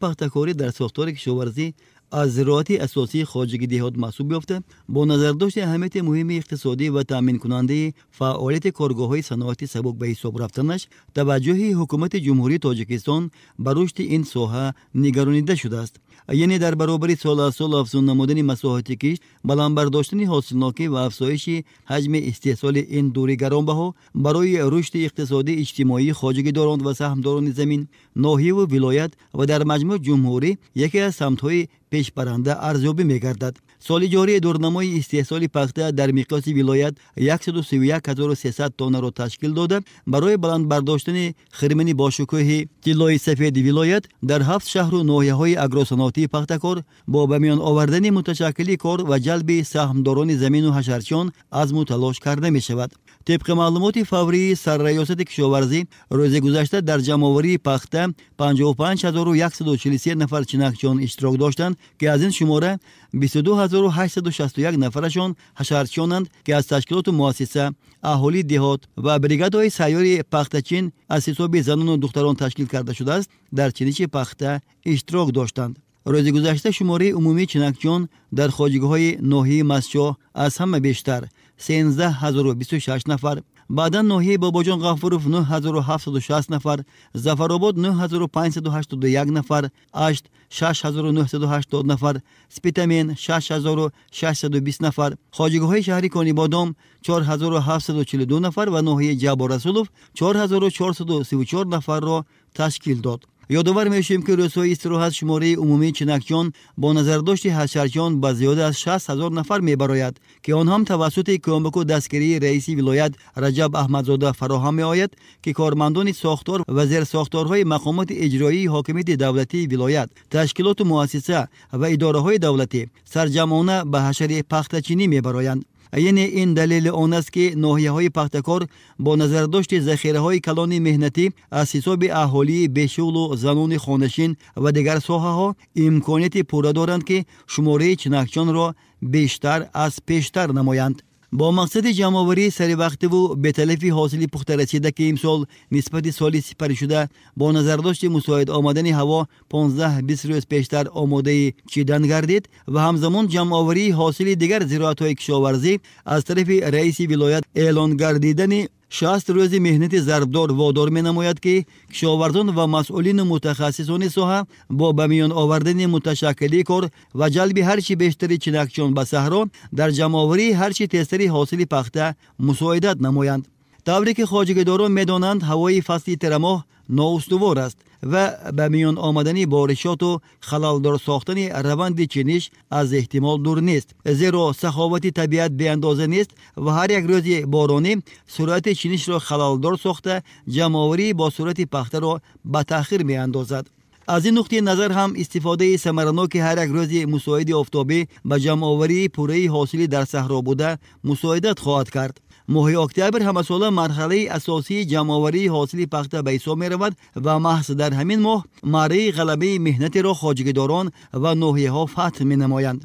Пахтакорӣ дар сохтори кишоварзӣ аз зироати асосии хоҷагии деҳот маҳсуб ёфта, бо назардошти аҳамияти муҳими иқтисодӣ ва таъминкунандаи фаъолияти коргоҳҳои саноати сабук ба ҳисоб рафтанаш, таваҷҷӯҳи Ҳукумати Ҷумҳурии Тоҷикистон ба рушди ин соҳа нигаронида шудааст. Яъне дар баробари сол аз сол афзун намудани масоҳати кишт, баланд бардоштани ҳосилнокӣ ва афзоиши ҳаҷми истеҳсоли ин дури гаронбаҳо барои рушди иқтисодӣ, иҷтимоии хоҷагидорон ва саҳмдорони замин, ноҳияву вилоят ва дар маҷмӯъ ҷумҳурӣ яке аз самтҳои пешбаранда арзёбӣ мегардад. Соли ҷорӣ дурнамои истеҳсоли пахта дар миқёси вилоят 131 300 тоннаро ташкил дода, барои баланд бардоштани хирмани бошукӯҳи тиллои сафеди вилоят дар ҳафт шаҳру ноҳияҳои агросаноатии Пахтакор бо ба миён овардани муташаккили кор ва ҷалби саҳмдорони замину ҳашарчиён азму талош карда мешавад. Тибқи маълумоти фаврии Сарраёсати кишоварзӣ, рӯзи гузашта дар ҷамъоварии пахта 55 143 нафар чинакчиён иштирок доштанд, ки аз ин шумора 22 861 нафарашон ҳашарчиёнанд, ки аз ташкилоту муассиса, аҳолии деҳот ва бригадаҳои сайёри пахтачин аз ҳисоби занону духтарон ташкил карда шудааст, дар чиниши пахта иштирок доштанд. Рӯзи гузашта шумораи умумии чинакчиён дар хоҷигиҳои ноҳияи Мастчоҳ аз ҳама бештар 13 026 нафар, баъдан ноҳияи Бобоҷон Ғафуров 9760 нафар, Зафаробод 9581 нафар, Ашт 6980 нафар, Спитамен 6620 нафар, хоҷигиҳои шаҳри Конибодом 4742 нафар ва ноҳияи Ҷаббор Расулов 4434 нафарро ташкил дод. Ёдовар мешавем, ки рӯзҳои истироҳат шумораи умумии чинакчиён бо назардошти ҳашарчиён ба зиёда аз 60 ҳазор нафар мебарояд, ки он ҳам тавассути кӯмаку дастгирии раиси вилоят Раҷаб Аҳмадзода фароҳам меояд, ки кормандони сохтор ва зерсохторҳои мақомоти иҷроии ҳокимияти давлатии вилоят, ташкилоту муассиса ва идораҳои давлатӣ сарҷамъона ба ҳашари пахтачинӣ мебароянд. Яъне ин далели он аст, ки ноҳияҳои Пахтакор бо назардошти захираҳои калони меҳнатӣ аз ҳисоби аҳолии бешуғлу занони хонашин ва дигар соҳаҳо имконияти пурра доранд, ки шумораи чинакчонро бештар аз пештар намоянд. Бо мақсади ҷамъоварии саривақтиву беталафи ҳосили пухтарасида, ки имсол нисбати соли сипаришуда бо назардошти мусоид омадани ҳаво 15-20 рӯз пештар омодаи чидан гардид, ва ҳамзамон ҷамъоварии ҳосили дигар зироатҳои кишоварзӣ, аз тарафи раиси вилоят эълон гардидани 60 рӯзи меҳнати зарбдор водор менамояд, ки кишоварзон ва масъулину мутахассисони соҳа бо ба миён овардани муташаккили кор ва ҷалби ҳарчи бештари чинакчиён ба саҳро дар ҷамъоварии ҳарчи тезтари ҳосили пахта мусоидат намоянд. Тавре ки хоҷагидорон медонанд, ҳавои фасли тирамоҳ ноустувор аст ва ба миён омадани боришоту халалдор сохтани раванди чиниш аз эҳтимол дур нест, зеро саховати табиат беандоза нест ва ҳар як рӯзи боронӣ суръати чинишро халалдор сохта, ҷамъоварии бо суръати пахтаро ба таъхир меандозад. Аз ин нуқтаи назар ҳам истифодаи самараноки ҳар як рӯзи мусоиди офтобӣ ба ҷамъоварии пурраи ҳосили дар саҳро буда мусоидат хоҳад кард. Моҳи октябр ҳамасола марҳалаи асосии ҷамъоварии ҳосили пахта ба ҳисоб меравад ва маҳз дар ҳамин моҳ маъраи ғалабаи меҳнатиро хоҷагидорон ва ноҳияҳо фатҳ менамоянд.